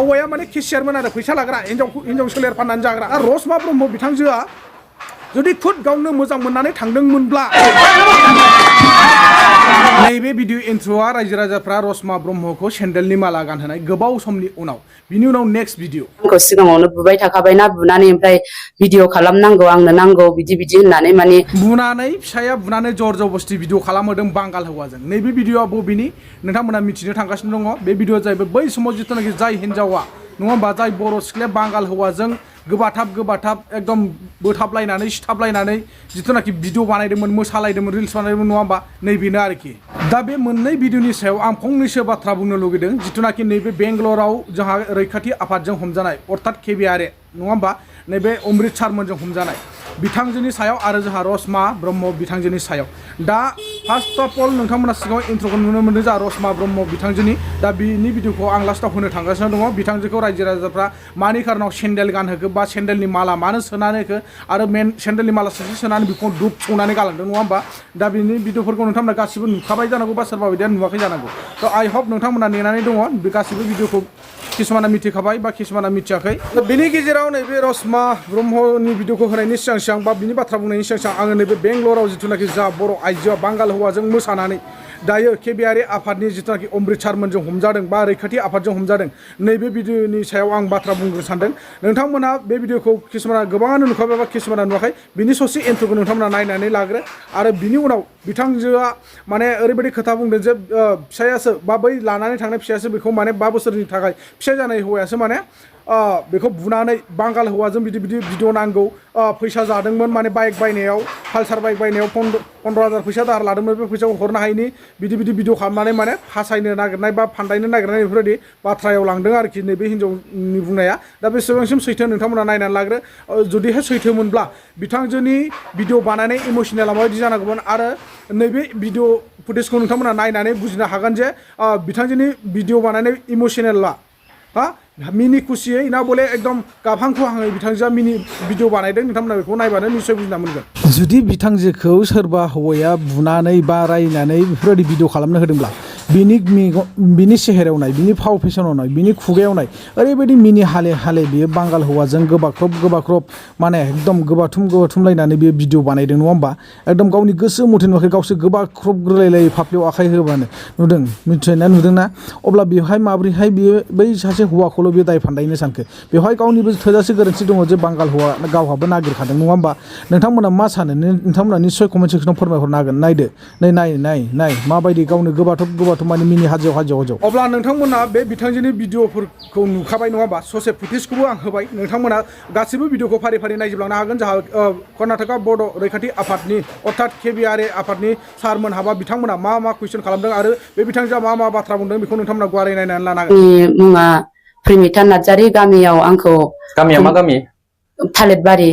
हौवाया माने केसियारमोन आरो फैसा लाग्रा हिन्जाव सोलेर फाननानै जाग्रा आरो रसमा ब्रह्म बिथांजोआ जुदि खुद गावनो मोजां मोननानै थांदोंमोनब्ला नैबे भिडिअ इन्ट्र'आ रायजो राजाफ्रा रसमा ब्रह्मखौ सेन्देलनि माला गानहोनाय गोबाव समनि उनाव बिनि उनाव नेक्स्ट भिडिअ आंखौ सिगाङावनो बुबाय थाखाबायना बुनानै ओमफ्राय भिडिअ खालामनांगौ आंनो नांगौ बिदि होननानै माने बुनानै फिसाया बुनानै जर जबस्ति भिडिअ खालामहोदों बांगाल हौवाजों नैबे भिडिअआ बबेनि नोंथांमोना मिथिनो थांगासिनो दङ बे भिडिअआ जाहैबाय बै समाव जिथुनाखि जाय हिन्जावा नङा होमबा जाय बर' सिख्लाया बांगाल हौवाजों गोबाथाब एकदम बोथाबलायनानै सिथाबलायनानै जिथुनाखि भिडिअ बानायदोंमोन मोसालायदोंमोन रिल्स बानायदोंमोन नङा होमबा नैबेनो आरोखि दा बे मोननै भिडिअनि सायाव आं फंनैसो बाथ्रा बुंनो लुगैदों जिथुनाखि नैबे बेंगलराव जोंहा रैखाथि आफादजों हमजानाय अर्थात केबिआरे नङा होमबा नैबे अमृतसारमोनजों हमजानाय बिथांजोनि सायाव आरो जोंहा रसमा ब्रह्म बिथांजोनि सायाव दा फार्स्ट अफ अल नोंथांमोना सिगाङाव इन्ट्र'खौ नुनो मोनदों जोंहा रसमा ब्रह्म बिथांजोनि दा बिनि भिडिअखौ आं लास्टाव होनो थांगासिनो दङ बिथांजोखौ रायजो राजाफ्रा मानि खारनाव सेन्देल गानहोखो बा सेन्देलनि माला मानो सोनानै होखो आरो मेन सेन्देलनि माला ससे सोनानै बेखौ दुब सौनानै गालांदों नङा होमबा दा बिनि भिडिअफोरखौ नोंथांमोना गासिबो नुखाबाय जानांगौ बा सोरबा बायदिया नुवाखै जानांगौ थ' आइ हप नोंथांमोना नेनानै दङ बे गासिबो भिडिअखौ किसुमाना मिथिखाबाय बा किसुमाना मिथियाखै बेनि गेजेराव नैबे रसमा ब्रह्मनि भिडिअखौ होनायनि सिगां बा बिनि बाथ्रा बुंनायनि सिगां आङो नैबे बेंगलराव जिथुनाखि जा बर' आइजोआ बांगाल हौवाजों मोसानानै दायो केबिआरे आफादनि जिथुनाखि अमृतसारमोनजों हमजादों बा रैखाथि आफादजों हमजादों नैबे भिडिअनि सायाव आं बाथ्रा बुंग्रोनो सानदों नोंथांमोना बे भिडिअखौ किसुमाना गोबाङानो नुखाबाय बा किसुमाना नुवाखै बिनि ससे इन्ट्र'खौ नोंथांमोना नायनानै लाग्रो आरो बिनि उनाव बिथांजोआ माने ओरैबायदि खोथा बुंदों जे फिसायासो बा बै लानानै थांनाय फिसायासो बेखौ माने 5 बोसोरनि थाखाय फिसा जानाय हौवायासो माने बेखौ बुनानै बांगाल हौवाजों बिदि भिडिअ नांगौ फैसा जादोंमोन माने बाइक बायनायाव पालसार बाइक बायनायाव 15,000 फैसा दाहार लादोंमोन बे फैसाखौ हरनो हायिनि बिदि भिडिअ खालामनानै माने फासायनो नागिरनाय बा फान्दायनो नागिरनाय बेफोरबायदि बाथ्रायाव लांदों आरोखि नैबे हिन्जावनि बुंनाया दा बेसेबांसिम सैथो नोंथांमोना नायनानै लाग्रो जुदिहाय सैथोमोनब्ला बिथांजोनि भिडिअ बानायनाय इमोसनेला माबायदि जानांगौमोन आरो नैबे भिडिअ फुटेजखौ नोंथांमोना नायनानै बुजिनो हागोन जे बिथांजोनि भिडिअ बानायनाय इमोसनेला मिनि खुसियै ना बले एकदम गाबहांखुहाङै बिथांजोआ मिनि भिडिअ बानायदों नोंथांमोना बेखौ नायबानो निश्चय बुजिना मोनगोन जुदि बिथांजोखौ सोरबा हौवाया बुनानै बा रायनानै बेफोरबायदि भिडिअ खालामनो होदोंब्ला बिनि सेहेरायाव नाय बिनि फाव फेसनाव नाय बिनि खुगायाव नाय ओरैबायदि मिनि हाले बियो बांगाल हौवाजों गोबाख्रब माने एकदम गोबाथुमलायनानै बियो भिडिअ बानायदों नङा होमबा एकदम गावनि गोसो मथे नुवाखै गावसो गोबाख्रबग्रोलायलायो फाफ्लियाव आखाइ होबानो नुदोंना अब्ला बेवहाय माब्रैहाय बियो बै सासे हौवाखौल' बियो दाय फान्दायनो सानखो बेवहाय गावनिबो थोजासे गोरोन्थि दङ जे बांगाल हौवा गावहाबो नागिरखादों नङा होमबा नोंथांमोना मा सानो नोंथांमोना निश्चय कमेन्ट सेक्सनाव फोरमायहरनो हागोन नायदो नाय माबायदि गावनो गोबाथब माने मिनि हाजो अब्ला नोंथांमोना बे बिथांजोनि भिडिअफोरखौ नुखाबाय नङा होमबा ससे फुटेजखौबो आं होबाय नोंथांमोना गासिबो भिडिअखौ फारि नायजोबलांनो हागोन जोंहा कर्नाटका बड' रैखाथि आफादनि अर्थात केबिआरे आफादनि सारमोन हाबा बिथांमोना मा कुइसन खालामदों आरो बे बिथांजोआ मा बाथ्रा बुंदों बेखौ नोंथांमोना गुवारै नायनानै लानो हागोन मुङा प्रेमिता नार्जारि गामियाव आंखौ गामिया मा गामि थालिरबारि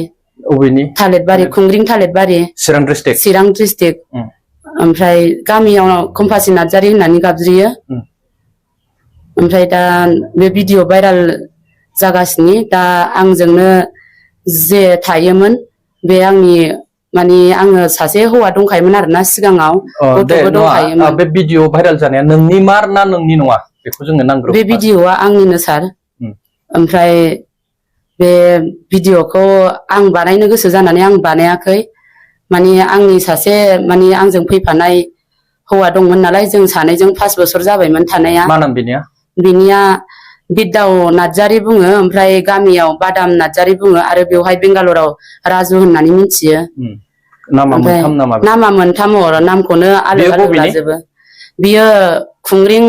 अबेनि थालिरबारि खुंग्रिं थालिरबारि चिरां डिस्ट्रिक्ट ओमफ्राय गामियाव कम्पासि नार्जारि होननानै गाबज्रियो ओमफ्राय दा बे भिडिअ भाइराल जागासिनो दा आंजोंनो जे थायोमोन बे आंनि माने आङो सासे हौवा दंखायोमोन आरोना सिगाङाव गथ'बो दंखायोमोन बे भिडिअ भाइराल जानाया नोंनि मार ना नोंनि नङा बेखौ जोंनो नांगौ बे भिडिअआ आंनिनो सार ओमफ्राय बे भिडिअखौ आं बानायनो गोसो जानानै आं बानायाखै माने आंनि सासे माने आंजों फैफानाय हौवा दंमोन नालाय जों सानैजों 5 बोसोर जाबायमोन थानाया मा नाम बिनिया बिद्दाव नार्जारि बुङो ओमफ्राय गामियाव बादाम नार्जारि बुङो आरो बेवहाय बेंगालराव राजु होननानै मिथियो नामा मोनथाम नामखौनो आलु लाजोबो बियो खुंग्रिं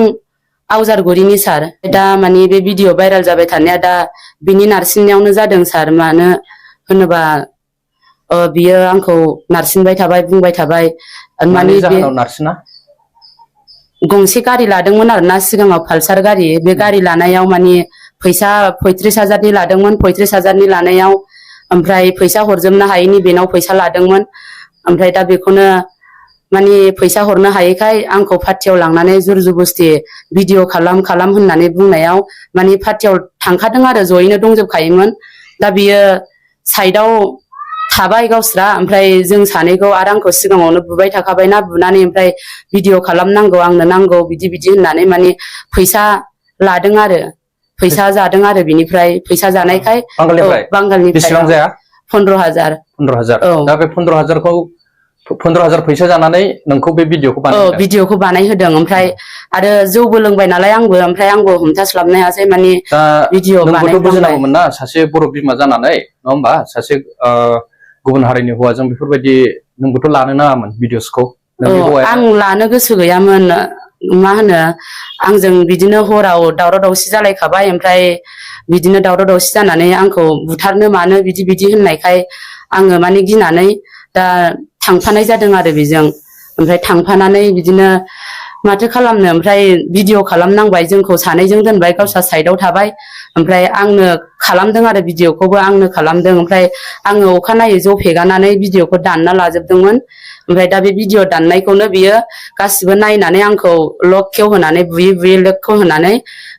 आवजारगुरिनि सार दा माने बे भिडिअ भाइराल जाबाय थानाया दा बिनि नारसिननायावनो जादों सार मानो होनोबा बियो आंखौ नारसिनबाय थाबाय बुंबाय थाबाय माने गंसे गारि लादोंमोन आरोना सिगाङाव पालसार गारि बे गारि लानायाव माने फैसा 35,000नि लादोंमोन 35,000नि लानायाव ओमफ्राय फैसा हरजोबनो हायैनि बेनाव फैसा लादोंमोन ओमफ्राय दा बेखौनो माने फैसा हरनो हायैखाय आंखौ पार्टियाव लांनानै जुरजुबस्ति भिडिअ खालाम होननानै बुंनायाव माने पार्टियाव थांखादों आरो जयैनो दंजोबखायोमोन दा बियो साइडआव थाबाय गावस्रा ओमफ्राय जों सानैखौ आरो आंखौ सिगाङावनो बुबाय थाखाबायना बुनानै ओमफ्राय भिडिअ खालामनांगौ आंनो नांगौ बिदि होननानै माने फैसा लादों आरो फैसा जादों आरो बिनिफ्राय फैसा जानायखाय बांगालनिफ्राय बेसेबां जाया 15,000 15,000 दा बे 15,000खौ 15,000 फैसा जानानै नोंखौ बे भिडिअखौ बानायहोदों भिडिअखौ बानायहोदों ओमफ्राय आरो जौबो लोंबाय नालाय ओमफ्राय आंबो हमथास्लाबनो हायासै माने दा भिडिअ नोंबोथ' बानायफ्लांबाय बुजिनांगौमोन ना सासे बर' बिमा जानानै नङा होमबा सासे गुबुन हारिनि हौवाजों बेफोरबायदि नोंबोथ' लानो नाङामोन भिडिअसखौ आं लानो गोसो गैयामोन मा होनो आंजों बिदिनो हराव दावराव दावसि जालायखाबाय ओमफ्राय बिदिनो दावराव दावसि जानानै आंखौ बुथारनो मानो बिदि होननायखाय आङो माने गिनानै दा थांफानाय जादों आरो बेजों ओमफ्राय थांफानानै बिदिनो माथो खालामनो ओमफ्राय भिडिअ खालामनांबाय जोंखौ सानैजों दोनबाय गावस्रा साइडआव थाबाय ओमफ्राय आंनो खालामदों आरो भिडिअखौबो आंनो खालामदों ओमफ्राय आङो अखानायै ज' फेगानानै भिडिअखौ दानना लाजोबदोंमोन ओमफ्राय दा बे भिडिअ दाननायखौनो बियो गासिबो नायनानै आंखौ लक खेवहोनानै बुयै लक खेवहोनानै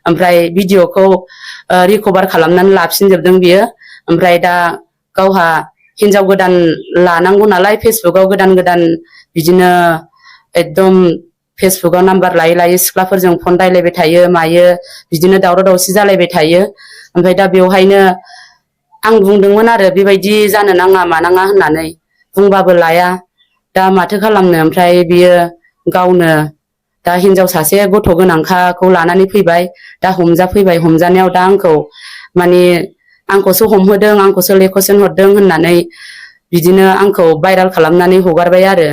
ओमफ्राय भिडिअखौ रिकभार खालामनानै लाफिनजोबदों बियो ओमफ्राय दा गावहा हिनजाव गोदान लानांगौ नालाय फेसबुकाव गोदान बिदिनो एकदम फेसबुकाव नाम्बार लायै सिख्लाफोरजों फन रायलायबाय थायो मायो बिदिनो दावराव दावसि जालायबाय थायो ओमफ्राय दा बेवहायनो आं बुंदोंमोन आरो बेबायदि जानो नाङा मानाङा होननानै बुंबाबो लाया दा माथो खालामनो ओमफ्राय बियो गावनो दा हिनजाव सासे गथ' गोनांखाखौ लानानै फैबाय दा हमजाफैबाय हमजानायाव दा आंखौ माने आंखौसो हमहोदों आंखौसो लेखौसो हरदों होननानै बिदिनो आंखौ भाइरेल खालामनानै हगारबाय आरो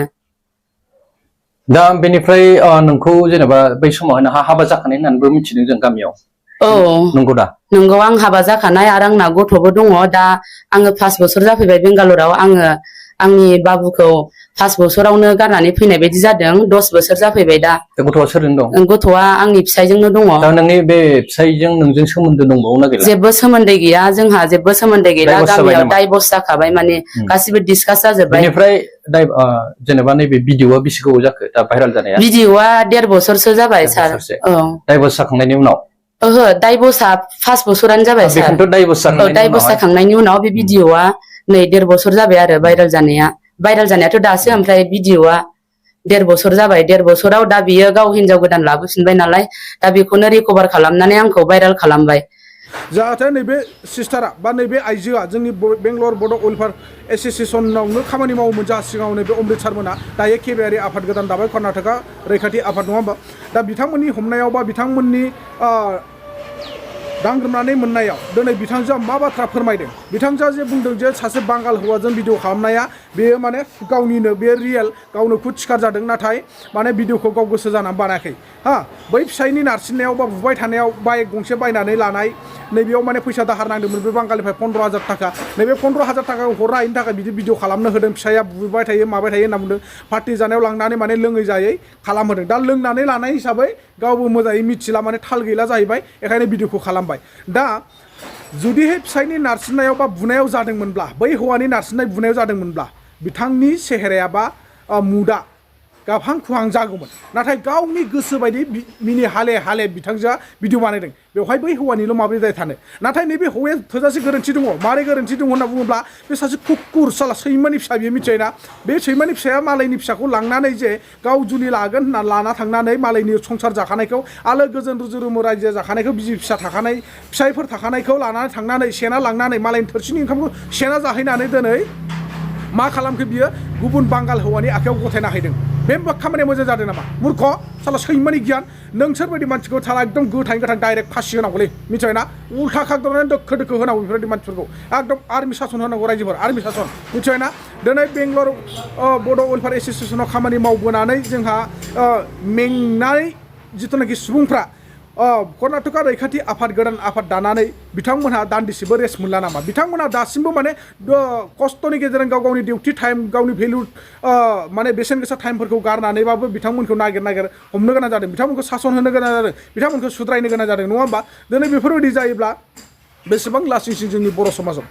दा बेनिफ्राय नोंखौ जेनेबा बै समाव हाबा जाखानाय होननानैबो मिथिदों जों गामियाव नंगौ आं हाबा जाखानाय आरो आंना गथ'बो दङ दा आङो 5 बोसोर जाफैबाय बेंगालराव आङो आंनि बाबुखौ 5 बोसोरावनो गारनानै फैनाय बायदि जादों 10 बोसोर जाफैबाय दा गथ'आ सोरजों दं गथ'आ आंनि फिसायजोंनो दङ दा नोंनि बे फिसायजों नोंजों सोमोन्दो दंबावो ना गैला जेबो सोमोन्दो गैया जोंहा जेबो सोमोन्दो गैला गामियाव डाइभर्स जाखाबाय माने गासिबो डिसकास जाजोब्बाय बेनिफ्राय जेनेबा नैबे भिडिअआ बेसे गोबाव जाखो दा भाइरेल जानाया भिडिअआ 1.5 बोसोरसो जाबाय सार डाइभर्स जाखांनायनि उनाव ओहो डाइभर्सआ 5 बोसोरानो जाबाय सार डाइभर्स जाखांनायनि उनाव बे भिडिअआ नै 1.5 बोसोर जाबाय आरो भाइरेल जानायाथ' दासो ओमफ्राय भिडिअआ 1.5 बोसोर जाबाय 1.5 बोसोराव दा बियो गाव हिनजाव गोदान लाबोफिनबाय नालाय दा बेखौनो रिकभार खालामनानै आंखौ भाइरेल खालामबाय जाहाथे नैबे सिस्टारा बा नैबे आइजोआ जोंनि बेंगलर बड' वेलफेयार एस'सिएसनावनो खामानि मावोमोन जा सिगाङाव नैबे अमृत सारमोना दायो केबिआरि आफाद गोदान दाबाय कर्नाटका रैखाथि आफाद नङा होमबा दा बिथांमोननि हमनायाव बा बिथांमोननि दांग्रोमनानै मोननायाव दिनै बिथांजोआ मा बाथ्रा फोरमायदों बिथांजोआ जे बुंदों जे सासे बांगाल हौवाजों भिडिअ खालामनाया बेयो माने गावनिनो बे रियेल गावनो खुद सिखार जादों नाथाय माने भिडिअखौ गाव गोसो जानानै बानायाखै बै फिसायनि नारसिननायाव बा बुबाय थानायाव बाइक गंसे बायनानै लानाय नैबेयाव माने फैसा दाहार नांदोंमोन बे बांगालनिफ्राय 15,000 थाखा नैबे 15,000 थाखाखौ हरनो हायिनि थाखाय बिदि भिडिअ खालामनो होदों फिसाया बुबाय थायो माबाय थायो होनना बुंदों पार्टि जानायाव लांनानै माने लोङै जायै खालामहोदों दा लोंनानै लानाय हिसाबै गावबो मोजाङै मिथिला माने थाल गैला जाहैबाय बेखायनो भिडिअखौ खालामबाय दा जुदिहाय फिसायनि नारसिननायाव बा बुनायाव जादोंमोनब्ला बै हौवानि नारसिननाय बुनायाव जादोंमोनब्ला बिथांनि सेहेराया बा मुदा गाबहां खुहां जागौमोन नाथाय गावनि गोसो बायदि मिनि हाले बिथांजोआ भिडिअ बानायदों बेवहाय बै हौवानिल' माबोरै दाय थानो नाथाय नैबे हौवाया थोजासे गोरोन्थि दङ मारै गोरोन्थि दङ होनना बुङोब्ला बे सासे कुकुर साला सैमानि फिसा बियो मिथियोना बे सैमानि फिसाया मालायनि फिसाखौ लांनानै जे गाव जुलि लागोन होनना लाना थांनानै मालायनि संसार जाखानायखौ आलो गोजोन रुजु रुमु रायजो जाखानायखौ बिसि फिसा थाखानाय फिसायफोर थाखानायखौ लानानै थांनानै सेना लांनानै मालायनि थोरसिनि ओंखामखौ सेना जाहैनानै दिनै मा खालामखो बियो गुबुन बांगाल हौवानि आखायाव गथायना हैदों बे खामानिया मोजां जादों नामा मूर्ख साला सैमानि गियान नोंसोर बायदि मानसिखौ साला एकदम गोथां डाइरेक्ट फासि होनांगौलै मिथिबायना उल्था खागदावनानै दोखो होनांगौ बेफोरबायदि मानसिफोरखौ एकदम आर्मि सासन होनांगौ रायजोफोर आर्मि सासन मिथिबायना दिनै बेंगलर बड' वेलफेयार एस'सिएसनाव खामानि मावबोनानै जोंहा मेंनाय जिथुनाखि सुबुंफ्रा कर्नाटका रैखाथि आफाद गोदान आफाद दानानै बिथांमोनहा दान्दिसेबो रेस्ट मोनला नामा बिथांमोनहा दासिमबो माने खस्थ'नि गेजेरजों गावनि डिउटि टाइम गावनि भेलु माने बेसेन गोसा टाइमफोरखौ गारनानैबाबो बिथांमोनखौ नागिर हमनो गोनां जादों बिथांमोनखौ सासन होनो गोनां जादों बिथांमोनखौ सुद्रायनो गोनां जादों नङा होमबा दिनै बेफोरबायदि जायोब्ला बेसेबां लासिंसिं जोंनि बर' समाजाव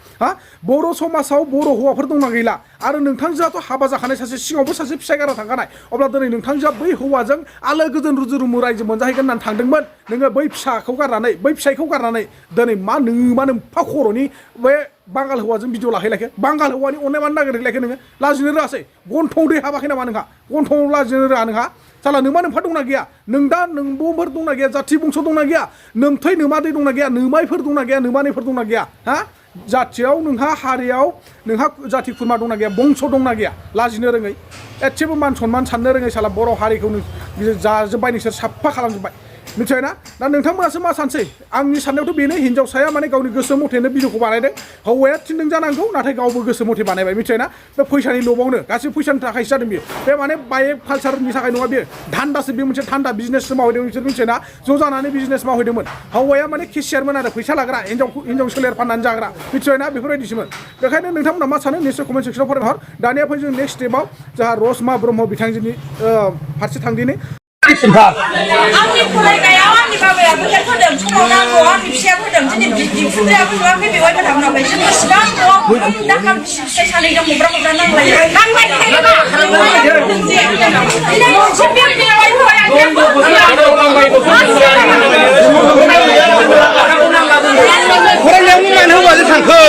बर' समाजाव बर' हौवाफोर दंना गैला आरो नोंथांजोआथ' हाबा जाखानाय सासे सिगाङावबो सासे फिसाइ गारा थांखानाय अब्ला दिनै नोंथांजोआ बै हौवाजों आलो गोजोन रुजु रुमु रायजो मोनजाहैगोन होननानै थांदोंमोन नोङो बै फिसाखौ गारनानै बै फिसाइखौ गारनानै दिनै मा एफा खर'नि बे बांगाल हौवाजों भिडिअ लाहैलायखो बांगाल हौवानि अननाय मानो नागिरहैलायखो नोङो लाजिनो रोङासै गन्थं दै हाबाखै नामा नोंहा गन्थंआव लाजिनो रोङा नोंहा साला नोमा नोमफा दंना गैया नों दा नोंबोफोर दंना गैया जाथि बंस दंना गैया नोमथै नोमादै दंना गैया नोमायफोर दंना गैया नोमानैफोर दंना गैया हा जाथियाव नोंहा हारियाव नोंहा जाथि खुरमा दंना गैया बंस दंना गैया लाजिनो रोङै एसेबो मान सनमान साननो रोङै साला बर' हारिखौ जाजोब्बाय नोंसोर साफा खालामजोब्बाय मिथिबाय ना दा नोंथांमोनासो मा सानसै आंनि साननायावथ' बेनो हिनजावसाया माने गावनि गोसो मथेनो भिडिअखौ बानायदों हौवाया थिनदों जानांगौ नाथाय गावबो गोसो मथे बानायबाय मिथिबाय ना बे फैसानि लबावनो गासिबो फैसानि थाखायसो जादों बियो बे माने बाइक कालसारनि थाखाय नङा बियो धान्दासो बे मोनसे धान्दा बिजनेससो मावहैदों बिसोर मिथिबाय ना ज' जानानै बिजनेस मावहैदोंमोन हौवाया माने केसियारमोन आरो फैसा लाग्रा हिनजाव सोलेर फाननानै जाग्रा मिथिबाय ना बेफोरबायदिसोमोन बेखायनो नोंथांमोना मा सानो निश्चय कमेन्ट सेक्सनाव फरायहर दानिया फै जों नेक्स्ट स्टेपाव जोंहा रसमा ब्रह्म बिथांजोनि फारसे थांदिनि आंनि फरायनायाव आंनि बाबाया खोथा फोदों समाव नांगौ आंनि फिसाया फोदों दिनै बिफुद्रायाबो नुवाखै बेवायबो थांनांबाय जों बेसेबां न'आव दाखाल फिसाय सानैजों हब्रा नांलायो फरायनायावनो मानो हौवाजों थांखो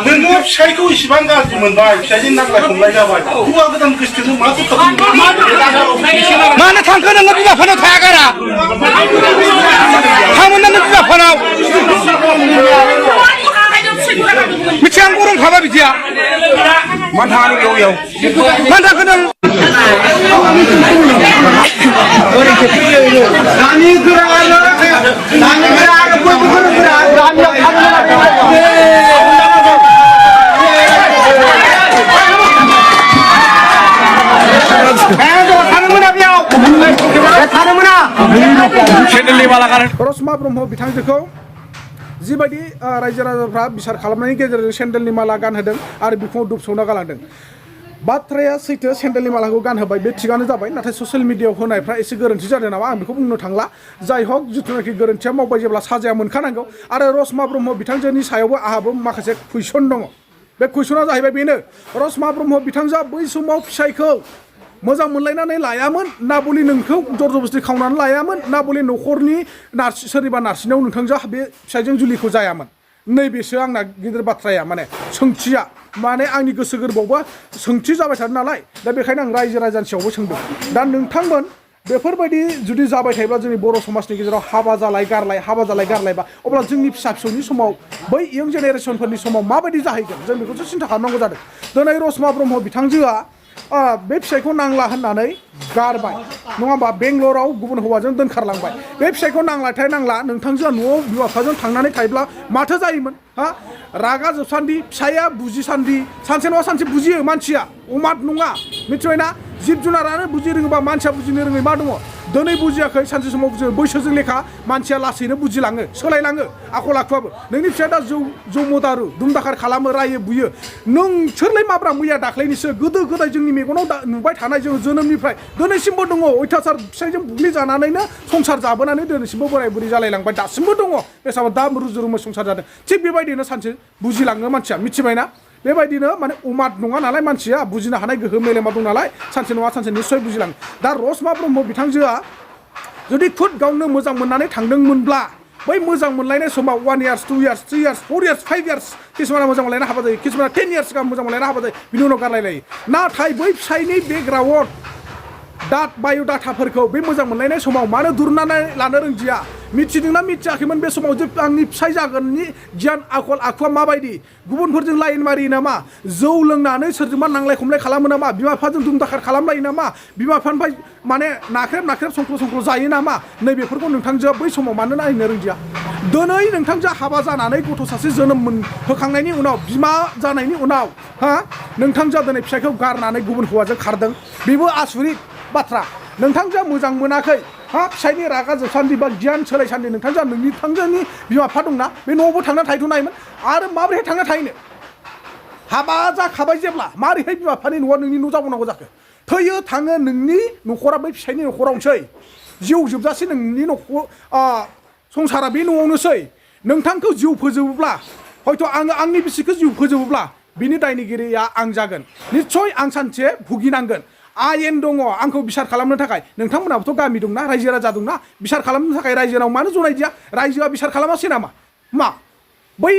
नोङो फिसाइखौ इसिबां गाज्रि मोनबाय फिसाइजों नांलाय खमलाय जाबाय हौवा गोदान गोसोथों मानो थांखो नोङो बिमा बिफानाव थाया गारा थांमोन नों बिमा बिफानाव मिथिया आं गरम खाबा बिदिया मानो थाङा नों बेयाव मानो थांखो नों दानि गोरा रसमा ब्रह्म बिथांजोखौ जिबायदि रायजो राजाफ्रा बिसार खालामनायनि गेजेरजों सेन्देलनि माला गानहोदों आरो बिखुङाव दुबसौना गालांदों बाथ्राया सैथो सेन्देलनि मालाखौ गानहोबाय बे थिगानो जाबाय नाथाय ससियेल मिडियायाव होनायफ्रा एसे गोरोन्थि जादों नामा आं बेखौ बुंनो थांला जाय हक जिथुनाखि गोरोन्थिया मावबाय जेब्ला साजाया मोनखानांगौ आरो रसमा ब्रह्म बिथांजोनि सायावबो आहाबो माखासे कुइसन दङ बे कुइसना जाहैबाय बेनो रसमा ब्रह्म बिथांजोआ बै समाव फिसाइखौ मोजां मोनलायनानै लायामोन ना बलि नोंखौ जरजबस्ति खावनानै लायामोन ना बलि न'खरनि सोरनिबा नारसिनायाव नोंथांजोआ बे फिसाइजों जुलिखौ जायामोन नैबेसो आंना गिदिर बाथ्राया माने सोंथिया माने आंनि गोसो गोरबोआवबो सोंथि जाबाय थादों नालाय दा बेखायनो आं रायजो राजानि सायावबो सोंदों दा नोंथांमोन बेफोरबायदि जुदि जाबाय थायोब्ला जोंनि बर' समाजनि गेजेराव हाबा जालाय गारलायबा अब्ला जोंनि फिसा फिसौनि समाव बै इयं जेनेरेसनफोरनि समाव माबायदि जाहैगोन जों बेखौसो सिन्था खालामनांगौ जादों दिनै रसमा ब्रह्म बिथांजोआ बे फिसाइखौ नांला होननानै गारबाय नङा होमबा बेंगलराव गुबुन हौवाजों दोनखारलांबाय बे फिसाइखौ नांलाथाय नांला नोंथांजोआ न'आव बिमा बिफाजों थांनानै थायोब्ला माथो जायोमोन हा रागा जोबसान्दि फिसाइया बुजिसान्दि सानसे नङा सानसे बुजियो मानसिया अमात नङा मिथिबाय ना जिब जुनारानो बुजि रोङोबा मानसिया बुजिनो रोङै मा दङ दिनै बुजियाखै सानसे समाव बुजियो बैसोजों लेखा मानसिया लासैनो बुजिलाङो सोलायलाङो आखल आखुआबो नोंनि फिसाया दा जौ मदारु दुमदाखार खालामो रायो बुयो नोंसोरलाय माब्रा मैया दाख्लैनिसो गोदो गोदाय जोंनि मेगनाव नुबाय थानाय जों जोनोमनिफ्राय दिनैसिमबो दङ अयथासार फिसाइजों बुग्लिजानानैनो संसार जाबोनानै दिनैसिमबो बोराय बुरै जालायलांबाय दासिमबो दङ बेसाबा दा रुजु रुमु संसार जादों थिग बेबायदिनो सानसे बुजिलाङो मानसिया मिथिबायना बेबायदिनो माने उमाद नङा नालाय मानसिया बुजिनो हानाय गोहो मेलेमा दं नालाय सानसे नङा सानसे निस्सय बुजिलाङो दा रसमा ब्रह्म बिथांजोआ जुदि खुद गावनो मोजां मोननानै थांदोंमोनब्ला बै मोजां मोनलायनाय समाव 1 years 2 years 3 years 4 years 5 years किसुमाना मोजां मोनलायना हाबा जायो किसुमाना 10 इयार्स गाहाम मोजां मोनलायना हाबा जायो बिनि उनाव गारलायलायो नाथाय बै फिसाइनि बेकग्राउन्ड बाय'डाटाफोरखौ बे मोजां मोनलायनाय समाव मानो दुरनानै लानो रोंदिया मिथिदोंना मिथियाखैमोन बे समाव जे आंनि फिसाइ जागोननि गियान आखल आखुआ माबायदि गुबुनफोरजों लाइन मारियो नामा जौ लोंनानै सोरजोंबा नांलाय खमलाय खालामो नामा बिमा बिफाजों दुमदाखार खालामलायो नामा बिमा बिफानिफ्राय माने नाख्रेब संख्ल' जायो नामा नैबेफोरखौ नोंथांजोआ बै समाव मानो नायनो रोंदिया दिनै नोंथांजोआ हाबा जानानै गथ' सासे जोनोम होखांनायनि उनाव बिमा जानायनि उनाव नोंथांजोआ दिनै फिसाइखौ गारनानै गुबुन हौवाजों खारदों बेबो आसुरित बाथ्रा नोंथांजोआ मोजां मोनाखै फिसाइनि रागा जोबसान्दि बा गियान सोलायसान्दि नोंथांजोआ नोंथांजोनि बिमा बिफा दंना बे न'आवबो थांना थाहैथ'नायमोन आरो माबोरैहाय थांना थाहैनो हाबा जाखाबाय जेब्ला मारैहाय बिमा बिफानि न'आ नोंनि न' जाबावनांगौ जाखो थैयो थाङो नोंनि न'खरा बै फिसायनि न'खरावनोसै जिउ जोबजासे नोंनि न'खर संसारा बे न'आवनोसै नोंथांखौ जिउ फोजोबोब्ला हयथ' आङो आंनि बिसिखौ जिउ फोजोबोब्ला बिनि दायनिगिरिया आं जागोन निस्सय आं सानसे भुगिनांगोन आयेन दङ आंखौ बिसार खालामनो थाखाय नोंथांमोनाबोथ' गामि दंना रायजो राजा दंना बिसार खालामनो थाखाय रायजोनाव मानो जनायदिया रायजोआ बिसार खालामासै नामा मा बै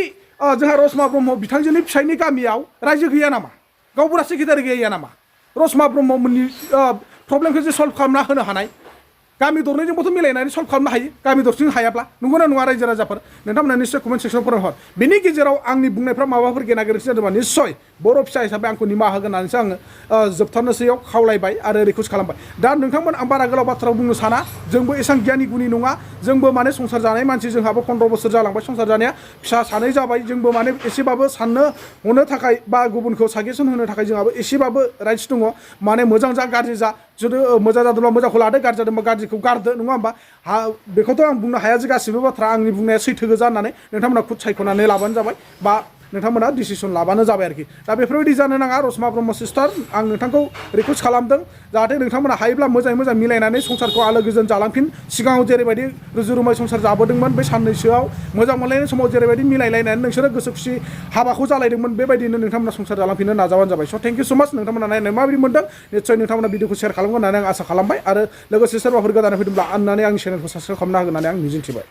जोंहा रसमा ब्रह्म बिथांजोनि फिसायनि गामियाव रायजो गैया नामा गावबुरा सेक्रेटारि गैया नामा रसमा ब्रह्ममोननि प्रब्लेमखौ जे सल्भ खालामना होनो हानाय गामि दरनैजोंबोथ' मिलायनानै सल्भ खालामनो हायो गामि दरसेजों हायाब्ला नंगौना नङा रायजो राजाफोर नोंथांमोना निश्चय कमेन्ट सेक्सनफोराव हर बेनि गेजेराव आंनि बुंनायफ्रा माबाफोर गेना गोरोन्थि जादोंबा निश्चय बर' फिसा हिसाबै आंखौ निमाहा होगोन होननानैसो आङो जोबथारनोसैयाव खावलायबाय आरो रिकुवेस्ट खालामबाय दा नोंथांमोन आं बारा गोलाव बाथ्रा बुंनो साना जोंबो एसेबां गियानि गुनि नङा जोंबो माने संसार जानाय मानसि जोंहाबो 15 बोसोर जालांबाय संसार जानाया फिसा सानै जाबाय जोंबो माने एसेबाबो साननो हनो थाखाय बा गुबुनखौ साजेसन होनो थाखाय जोंहाबो एसेबाबो राइट्स दङ माने मोजां जा गाज्रि जा जुदि मोजां जादोंब्ला मोजांखौ लादो गाज्रि जादोंबा गाज्रिखौ गारदो नङा होमबा बेखौथ' आं बुंनो हाया जे गासिबो बाथ्रा आंनि बुंनाया सैथो गोजा होननानै नोंथांमोना खुद सायख'नानै लाबानो जाबाय बा नोंथांमोना डिसिसन लाबानो जाबाय आरोखि दा बेफोरबायदि जानो नाङा रसमा ब्रह्म सिस्टार आं नोंथांखौ रिकुवेस्ट खालामदों जाहाथे नोंथांमोना हायोब्ला मोजाङै मोजां मिलायनानै संसारखौ आलो गोजोन जालांफिन सिगाङाव जेरैबायदि रुजु रुमाय संसार जाबोदोंमोन बै साननैसोआव मोजां मोनलायनाय समाव जेरैबायदि मिलायलायनानै नोंसोरो गोसो खुसि हाबाखौ जालायदोंमोन बेबायदिनो नोंथांमोना संसार जालांफिननो नाजाबानो जाबाय स' थेंक इउ स' माच नोंथांमोना नायनानै माबायदि मोनदों निस्सय नोंथांमोना भिडिअखौ शेयार खालामगोन होननानै आं आसा खालामबाय आरो लोगोसे सोरबाफोर गोदानै फैदोंब्ला अन्नानै आंनि चेनेलखौ साबस्क्राइब खालामना होगोन होननानै आं मिजिंथिबाय